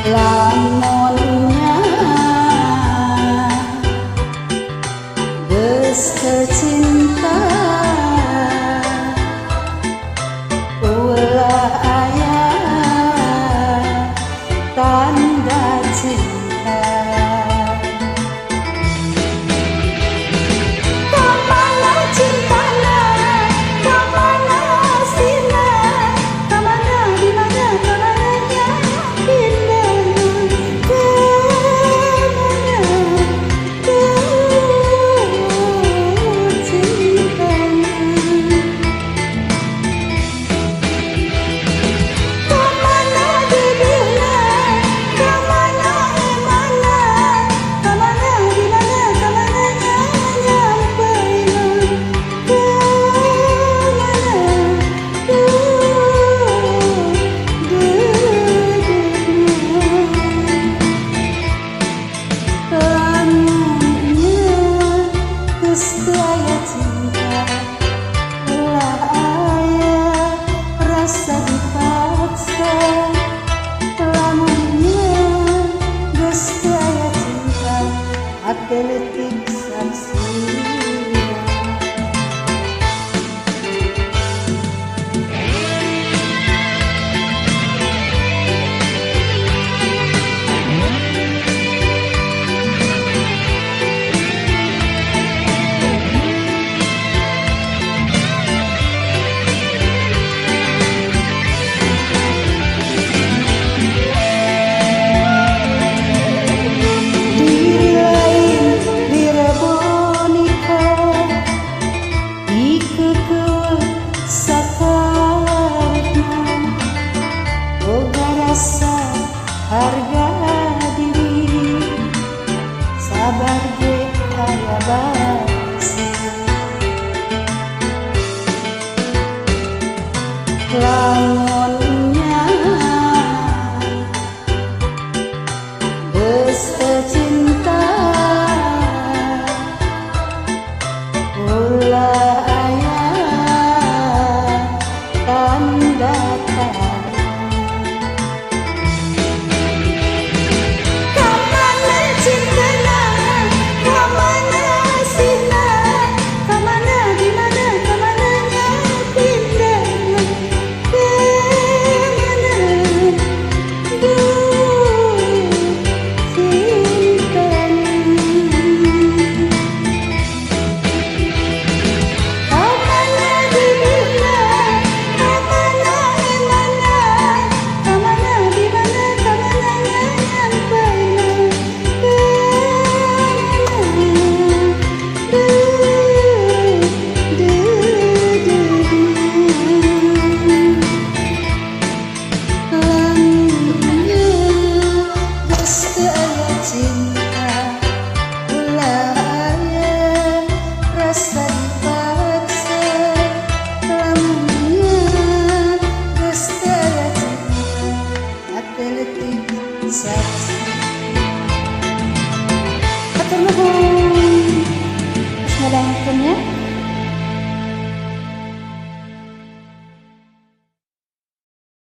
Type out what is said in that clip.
Lamunnya geus teu cinta ulah aya tanda cinta. Kamana cintana, kamana asina, kamana di mana kamananya pindahna, kamana cintana. Kamana bibirna, kamana emana, kamana di mana kamananya nyampaina, kamana dedehna. Lamunnya geus teu aya cinta, ulah aya rasa dipaksa. Lamunnya geus teu aya cinta, ate leutik saksina. Diri lain direbonika, dikeukeuh sakarepna, boga rasa harga.